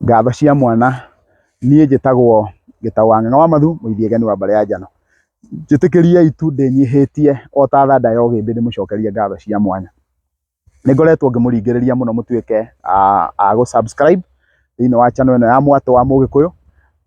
Ngatho cia mwana, niĩ njĩtagwo Gĩtaũ wa Ng'ang'a wa Mathu, mũithiegeni wa mbarĩ ya Njano. Njĩtĩkĩriei tu ndĩnyihĩtie o ta thanda ya ũgĩmbĩ ndĩmũcokerie ngatho cia mwanya. Nĩ ngoretwo ngĩmũringĩrĩria mũno mũtuĩke a gũ subscribe thĩinĩ wa channel ĩno ya Mwatũ wa Mũgĩkũyũ,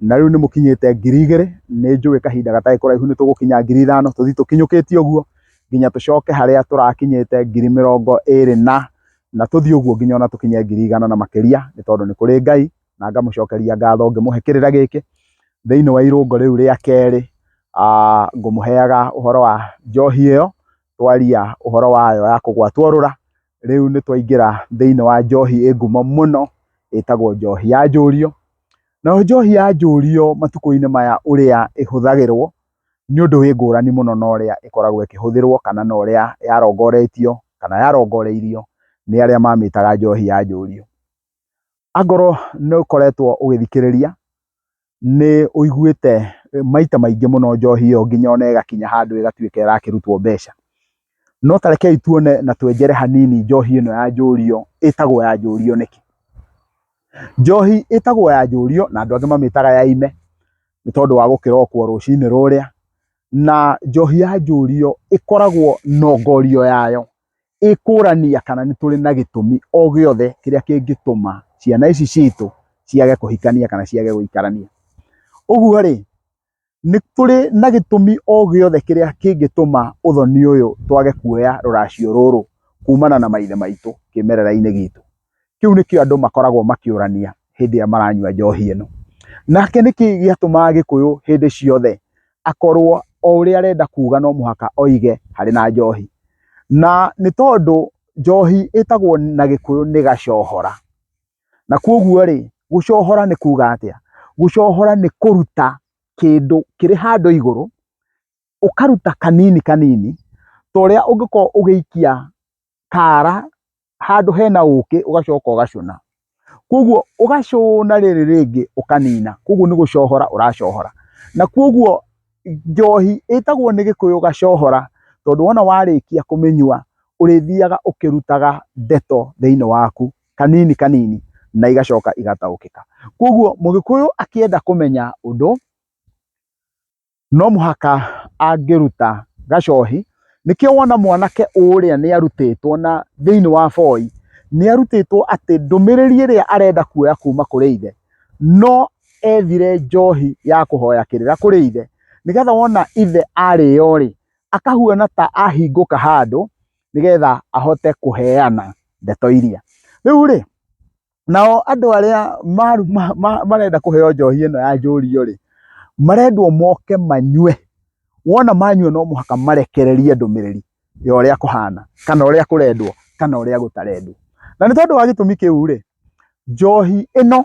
na rĩu nĩ mũkinyĩte 2000, nĩ njũĩ kahinda gatarĩ kũraihu nĩ tũgũkinya 5000, tũthiĩ tũkinyũkĩtie ũguo nginya tũcoke harĩa tũrakinyĩte 20,000 na tũthiĩ ũguo nginya ona tũkinye 100,000 na makĩria, nĩ tondũ nĩ kũrĩ Ngai, na ngamũcokeria ngatho ngĩmũhe kĩrĩra gĩkĩ thĩinĩ wa irũngo rĩu rĩa kerĩ, ngũmũheaga ũhoro wa njohi ĩyo, twaria ũhoro wayo ya kũgwatwo rũra, rĩu nĩ twaingĩra thĩinĩ wa njohi ĩ ngumo mũno ĩtagwo njohi ya njũrio. Nayo njohi ya njũrio matukũ-inĩ maya ũrĩa ĩhũthagĩrwo, nĩ ũndũ wĩ ngũrani mũno na ũrĩa ĩkoragwo ĩkĩhũthĩrwo kana na ũrĩa yarongoretio kana yarongoreirio nĩ arĩa mamĩtaga njohi ya njũrio. Angorwo nĩ ũkoretwo ũgĩthikĩrĩria, nĩ ũiguĩte maita maingĩ mũno njohi ĩyo nginya ona ĩgakinya handũ ĩgatuĩka ĩrakĩrutwo mbeca. No ta rekei tuone na twenjere hanini njohi ĩno ya njũrio ĩtagwo ya njũrio nĩkĩ. Njohi ĩtagwo ya njũrio na andũ angĩ mamĩtaga ya ime nĩ tondũ wa gũkĩrokwo rũcinĩ rũrĩa, na njohi ya njũrio ĩkoragwo nongorio yayo ĩkũrania kana nĩ tũrĩ na gĩtũmi o gĩothe kĩrĩa kĩngĩtũma ciana ici citũ ciage kũhikania kana ciage gũikarania. Ũguo rĩ, nĩ tũrĩ na gĩtũmi o gĩothe kĩrĩa kĩngĩtũma ũthoni ũyũ twage kuoya rũracio rũrũ kumana na maithe maitũ kĩmerera-inĩ gitũ. Kĩu nĩkĩo andũ makoragwo makĩũrania hĩndĩ ĩrĩa maranyua njohi ĩno. Nake nĩkĩ gĩatũmaga Gĩkũyũ hĩndĩ ciothe akorwo o ũrĩa arenda kuga no mũhaka oige harĩ na njohi? Na nĩ tondũ njohi ĩtagwo na Gĩkũyũ nĩ gacohora. Na koguo rĩ, gũcohora nĩ kuga atĩa? Gũcohora nĩ kũruta kĩndũ kĩrĩ handũ igũrũ, ũkaruta kanini kanini, ta ũrĩa ũngĩkorwo ũgĩikia kara handũ hena ũkĩ ũgacoka ũgacũna. Koguo ũgacũna rĩrĩ rĩngĩ ũkanina, koguo nĩ gũcohora ũracohora. Na koguo njohi ĩtagwo nĩ Gĩkũyũ gacohora tondũ wona warĩkia kũmĩnyua ũrĩthiaga ũkĩrutaga ndeto thĩinĩ waku kanini kanini na igacoka igataũkĩka. Koguo Mũgĩkũyũ akĩenda kũmenya ũndũ no mũhaka angĩruta gacohi, nĩkĩo wona mwanake ũrĩa nĩ arutĩtwo na thĩinĩ wa boy, nĩ arutĩtwo atĩ ndũmĩrĩri ĩrĩa arenda kuoya kuma kũrĩ ithe, no ethire njohi ya kũhoya kĩrĩra kũrĩ ithe, nĩgetha wona ithe arĩo rĩ, akahuana ta ahingũka handũ, nĩgetha ahote kũheana ndeto iria. Rĩu rĩ, nao andũ arĩa marenda kũheo njohi ĩno ya njũrio rĩ, marendwo moke manyue, wona manyua no mũhaka marekererie ndũmĩrĩri ya ũrĩa kũhana, kana ũrĩa kũrendwo, kana ũrĩa gũtarendwo. Na nĩ tondũ wa gĩtũmi kĩu rĩ, njohi ĩno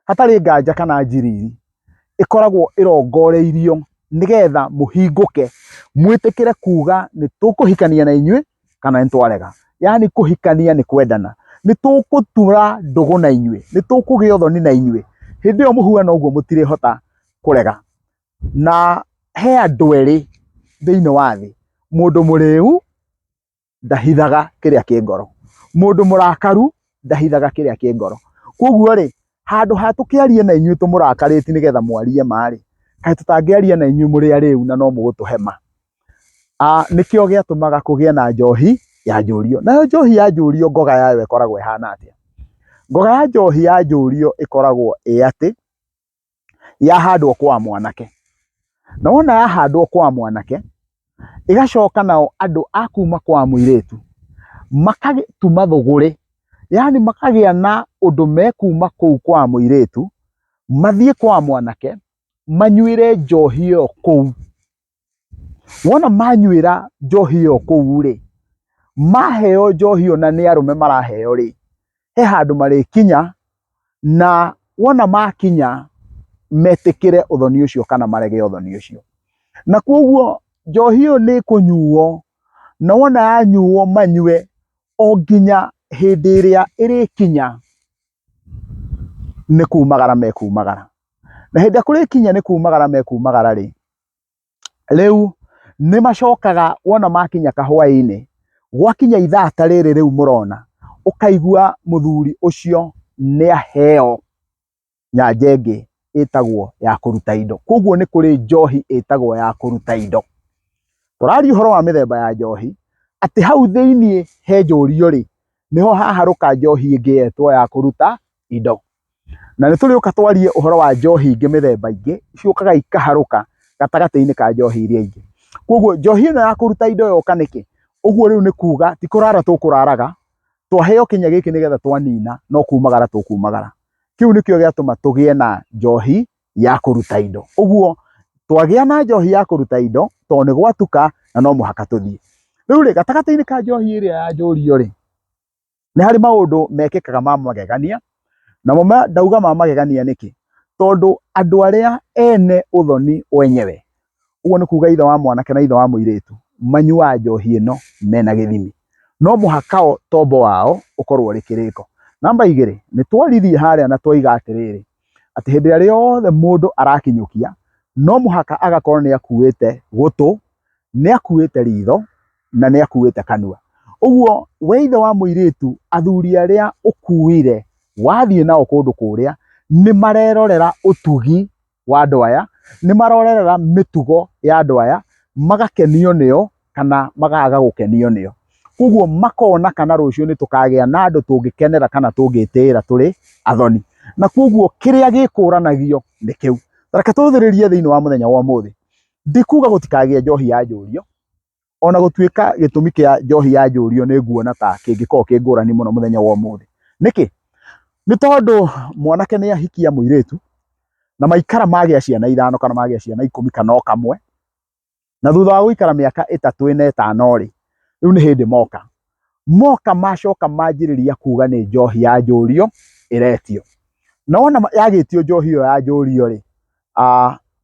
hatarĩ nganja kana njiriri, ĩkoragwo ĩrongoreirio nĩgetha mũhingũke, mwĩtĩkĩre kuga nĩ tũkũhikania na inyuĩ kana nĩ twarega. Yaani kũhikania nĩ kwendana, nĩ tũgũtura ndũgũ na inyuĩ, nĩ tũkũgĩa ũthoni na inyuĩ, hĩndĩ ĩyo mũhuana ũguo mũtirĩhota kũrega. Na he andũ erĩ thĩinĩ wa thĩ, mũndũ mũrĩu ndahithaga kĩrĩa kĩ ngoro, mũndũ mũrakaru ndahithaga kĩrĩa kĩ ngoro. Koguo rĩ, handũ ha tũkĩarie na inyuĩ tũmũrakarĩtie nĩgetha mwarie ma rĩ, kaĩ tũtangĩaria na inyuĩ mũrĩ arĩu na no mũgũtũhe ma? Nĩkĩo gĩatũmaga kũgĩe na njohi ya njũrio. Nayo njohi ya njũrio ngoga yayo ĩkoragwo ĩhana atĩa? Ngoga ya njohi ya njũrio ĩkoragwo ĩ atĩ, yahandwo kwa mwanake, na wona yahandwo kwa mwanake, ĩgacoka nao andũ a kuma kwa mũirĩtu magatuma thũgũrĩ, yaani makagĩa na ũndũ mekuma kũu kwa mũirĩtu, mathiĩ kwa mwanake, manyuĩre njohi ĩyo kũu. Wona manyuĩra njohi ĩyo kũu rĩ, maheo njohi ĩyo na nĩ arũme maraheo rĩ, he handũ marĩkinya na wona makinya metĩkĩre ũthoni ũcio kana marege ũthoni ũcio. Na koguo njohi ĩyo nĩ ĩkũnyuo na wona yanyuo manyue o nginya hĩndĩ ĩrĩa ĩrĩkinya nĩ kumagara mekumagara. Na hĩndĩ ĩrĩa kũrĩkinya nĩ kumagara mekumagara rĩ, rĩu nĩ macokaga wona makinya kahwaĩ-inĩ, gwakinya ithaa ta rĩrĩ rĩu mũrona, ũkaigua mũthuri ũcio nĩ aheo. nyanja ĩngĩ ĩtagwo ya kũruta indo. Koguo nĩ kũrĩ njohi ĩtagwo ya kũruta indo. Tũraria ũhoro wa mĩthemba ya njohi, atĩ hau thĩiniĩ he njũrio rĩ, nĩho haharũka njohi ĩngĩ yetwo ya kũruta indo. Na nĩ tũrĩũka twarie ũhoro wa njohi ingĩ mĩthemba ingĩ, ciũkaga ikaharũka gatagatĩ-inĩ ka njohi iria ingĩ. Koguo njohi ĩno ya kũruta indo yoka nĩkĩ? Ũguo rĩu nĩ kuga ti kũrara tũkũraraga, twaheo kĩnya gĩkĩ nĩgetha twanina no kumagara tũkumagara. Kĩu nĩkĩo gĩatũma tũgĩe na njohi ya kũruta indo. Ũguo twagĩa na njohi ya kũruta indo tondũ nĩ gwatuka na no mũhaka tũthiĩ. Rĩu rĩ, gatagatĩ-inĩ ka njohi ĩrĩa ya njũrio rĩ, nĩ harĩ maũndũ mekĩkaga ma magegania, namo ndauga ma magegania nĩkĩ? Tondũ andũ arĩa ene ũthoni wenyewe, ũguo nĩ kuga ithe wa mwanake na ithe wa mũirĩtu, manyuaga njohi ĩno mena gĩthimi. No mũhaka o tombo wao ũkorwo ũrĩ kĩrĩko. Namba igĩrĩ, nĩ twaririe harĩa na twoiga atĩrĩrĩ, atĩ hĩndĩ ĩrĩa rĩothe mũndũ arakinyũkia, no mũhaka agakorwo nĩ akuĩte gũtũ, nĩ akuĩte ritho, na nĩ akuĩte kanua. Ũguo we ithe wa mũirĩtu, athuri arĩa ũkuire wathiĩ nao kũndũ kũrĩa, nĩ marerorera ũtugi wa andũ aya, nĩ marorerera mĩtugo ya andũ aya, magakenio nĩo kana makaga gũkenio nĩo. Koguo makona kana rũciũ nĩ tũkagĩa na andũ tũngĩkenera kana tũngĩtĩĩra tũrĩ athoni. Na koguo kĩrĩa gĩkũranagio nĩ kĩu. Reke tũthĩrĩrie thĩinĩ wa mũthenya wa ũmũthĩ. Ndikuga gũtikagĩe njohi ya njũrio, ona gũtuĩka gĩtũmi kĩa njohi ya njũrio nĩ nguona ta kĩngĩkorwo kĩ ngũrani mũno mũthenya wa ũmũthĩ. Nĩkĩ? Nĩ tondũ mwanake nĩ ahikia mũirĩtu, na maikara magĩa ciana ithano kana magĩa ciana ikũmi kana o kamwe, na thutha wa gũikara mĩaka ĩtatũ ĩna ĩtano rĩ, rĩu nĩ hĩndĩ moka. Moka macoka manjĩrĩria kuga nĩ njohi ya njũrio ĩretio. Na wona yagĩtio njohi ĩyo ya njũrio rĩ,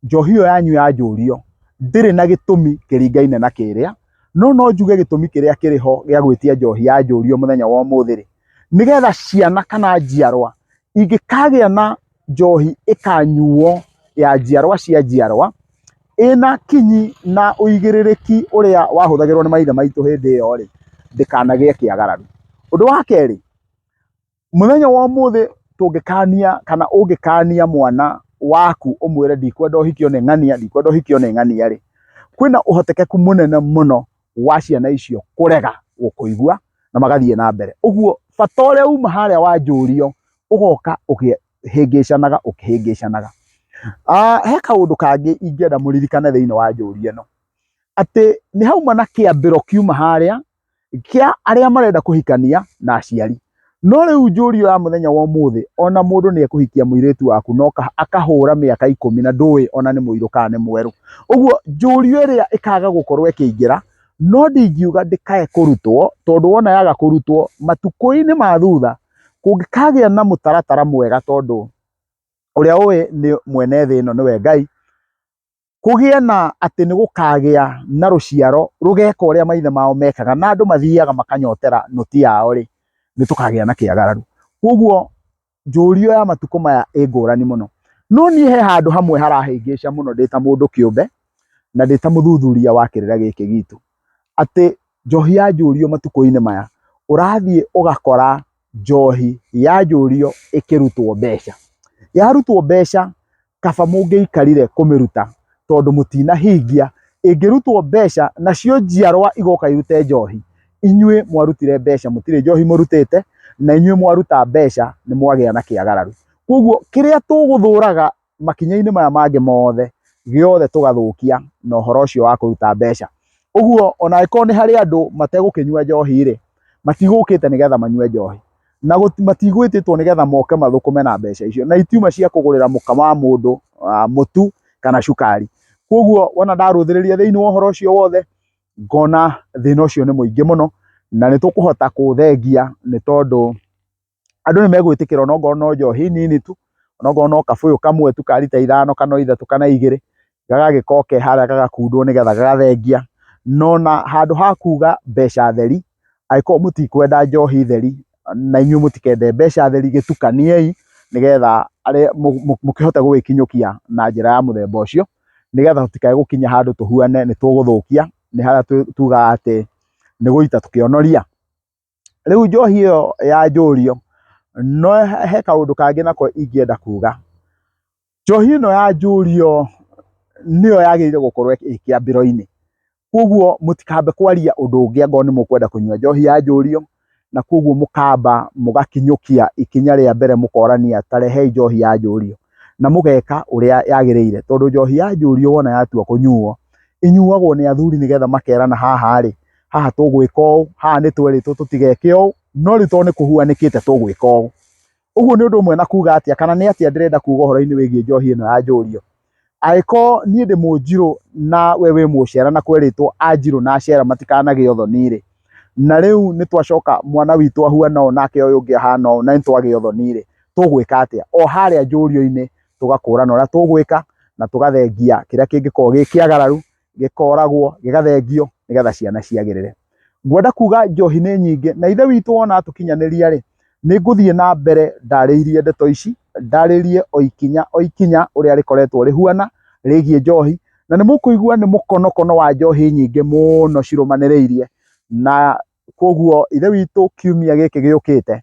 njohi ĩyo yanyu ya njũrio ndĩrĩ na gĩtũmi kĩringaine na kĩrĩa, no no njuge gĩtũmi kĩrĩa kĩrĩ ho gĩa gwĩtia njohi ya njũrio mũthenya wa ũmũthĩ rĩ, nĩgetha ciana kana njiarwa ingĩkagĩa na njohi ĩkanyuo ya njiarwa cia njiarwa, ĩna kinyi na ũigĩrĩrĩki ũrĩa wahũthagĩrwo nĩ maithe maitũ hĩndĩ ĩyo rĩ, ndĩkanagĩe kĩagararu. Ũndũ wa kerĩ, mũthenya wa ũmũthĩ tũngĩkania kana ũngĩkania mwana waku ũmwĩre ndikwenda ũhikio nĩ ng'ania, ndikwenda ũhikio nĩ ng'ania rĩ, kwĩna ũhotekeku mũnene mũno wa ciana icio kũrega gũkũigua na magathiĩ na mbere. Ũguo bata ũrĩa uma harĩa wa njũrio ũgoka ũkĩhĩngĩcanaga ũkĩhĩngĩcanaga. He kaũndũ kangĩ ingĩenda mũririkane thĩinĩ wa njũria ĩno, atĩ nĩ hauma na kĩambĩro kiuma harĩa kĩa arĩa marenda kũhikania na aciari. No rĩu njũrio ya mũthenya wa ũmũthĩ, ona mũndũ nĩ ekũhikia mũirĩtu waku no akahũra mĩaka ikũmi na ndũĩ ona nĩ mũirũ kana nĩ mwerũ. Ũguo njũrio ĩrĩa ĩkaga gũkorwo ĩkĩingĩra, no ndingiuga ndĩkae kũrutwo, tondũ wona yaga kũrutwo, matukũ-inĩ ma thutha, kũngĩkagĩa na mũtaratara mwega tondũ ũrĩa ũĩ nĩ mwene thĩ ĩno nĩwe Ngai, kũgĩe na atĩ nĩ gũkagĩa na rũciaro rũgeka ũrĩa maithe mao mekaga na andũ mathiaga makanyotera nũti yao rĩ, nĩ tũkagĩa na kĩagararu. Koguo njũrio ya matukũ maya ĩ ngũrani mũno. No niĩ he handũ hamwe harahĩngĩca mũno ndĩ ta mũndũ kĩũmbe na ndĩ ta mũthuthuria wa kĩrĩra gĩkĩ gitũ, atĩ njohi ya njũrio matukũ-inĩ maya ũrathiĩ ũgakora njohi ya njũrio ĩkĩrutwo mbeca. Yarutwo mbeca kaba mũngĩikarire kũmĩruta tondũ mũtinahingia, ĩngĩrutwo mbeca nacio njiarwa igoka irute njohi, inyuĩ mwarutire mbeca mũtirĩ njohi mũrutĩte, na inyuĩ mwaruta mbeca nĩ mwagĩa na kĩagararu. Koguo kĩrĩa tũgũthũraga makinya-inĩ maya mangĩ mothe, gĩothe tũgathũkia na ũhoro ũcio wa kũruta mbeca. Ũguo ona angĩkorwo nĩ harĩ andũ mategũkĩnyua njohi rĩ, matigũkĩte nĩgetha manyue njohi. Na matigwĩtĩtwo nĩgetha moke mathũkũme na mbeca icio. Na itiuma cia kũgũrĩra mũka wa mũndũ mũtu kana cukari. Koguo wona ndarũthĩrĩria thĩinĩ wa ũhoro ũcio wothe, ngona thĩna ũcio nĩ mũingĩ mũno, na nĩ tũkũhota kũũthengia nĩ tondũ andũ nĩ megwĩtĩkĩra onokorwo no njohi nini tu, onokorwo no kabũyũ kamwe tu ka rita ithano kana ithatũ kana igĩrĩ, gagagĩkorwo ke harĩa gagakundwo nĩgetha gagathengia. No ona handũ ha kuga mbeca theri, angĩkorwo mũtikwenda njohi theri, na inyuĩ mũtikende mbeca theri, gĩtukaniei nĩgetha mũkĩhote gũgĩkinyũkia na njĩra ya mũthemba ũcio, nĩgetha tũtikae gũkinya handũ tũhuane nĩ tũgũthũkia, nĩ harĩa tugaga atĩ nĩ gũita tũkĩonoria. Rĩu njohi ĩyo ya njũrio, no he kaũndũ kangĩ nako ingĩenda kuga, Njohi ĩno ya njũrio nĩyo yagĩrĩire gũkorwo ĩ kĩambĩro-inĩ. Koguo mũtikambe kwaria ũndũ ũngĩ angorwo nĩ mũkwenda kũnyua njohi ya njũrio, na koguo mũkamba mũgakinyũkia ikinya rĩa mbere mũkorania ta rehei njohi ya njũrio, na mũgeka ũrĩa yagĩrĩire. Tondũ njohi ya njũrio wona yatua kũnyuo, ĩnyuagwo nĩ athuri nĩgetha makerana haha rĩ, haha tũgwĩka ũũ, haha nĩ twerĩtwo tũtigeke ũũ, no rĩu tondũ nĩ kũhuanĩkĩte tũgwĩka ũũ. Ũguo nĩ ũndũ ũmwe na kuga atĩa kana nĩ atĩa ndĩrenda kuga ũhoro-inĩ wĩgiĩ njohi ĩno ya njũrio. Angĩkorwo niĩ ndĩ mũnjirũ na we wĩ mũcera na kwerĩtwo anjirũ na acera matikanagĩe ũthoni-rĩ, na rĩu nĩ twacoka mwana witũ ahuana ũũ nake ũyũ ũngĩ ahana ũũ na nĩ twagĩa ũthoni-rĩ, tũgwĩka atĩa? O harĩa njũrio-inĩ tũgakũrana ũrĩa tũgwĩka na tũgathengia kĩrĩa kĩngĩkorwo gĩ kĩagararu gĩkoragwo gĩgathengio nĩgetha ciana ciagĩrĩre. Ngwenda kuga njohi nĩ nyingĩ na ithe witũ wona atũkinyanĩria rĩ, nĩ ngũthiĩ na mbere ndarĩirie ndeto ici, ndarĩrie o ikinya o ikinya ũrĩa rĩkoretwo rĩhuana rĩgiĩ njohi, na nĩ mũkũigua nĩ mũkonokono wa njohi nyingĩ mũno cirũmanĩrĩirie, na koguo ithe witũ kiumia gĩkĩ gĩũkĩte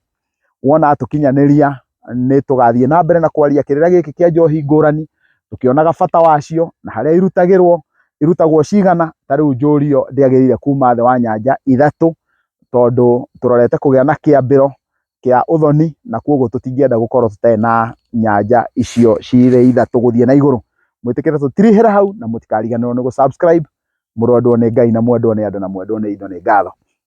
wona atũkinyanĩria nĩ tũgathiĩ na mbere na kwaria kĩrĩra gĩkĩ kĩa njohi ngũrani, tũkĩonaga bata wacio na harĩa irutagĩrwo, irutagwo cigana, ta rĩu njũrio ndĩagĩrĩire kuma thĩ wa nyanja ithatũ, tondũ tũrorete kũgĩa na kĩambĩro kĩa ũthoni, na koguo tũtingĩenda gũkorwo tũtarĩ na nyanja icio cirĩ ithatũ gũthiĩ na igũrũ. Mwĩtĩkĩre tũtirihĩre hau na mũtikariganĩrwo nĩ gũ subscribe, mũrwendwo nĩ Ngai na mwendwo nĩ andũ na mwendwo nĩ indo nĩ ngatho.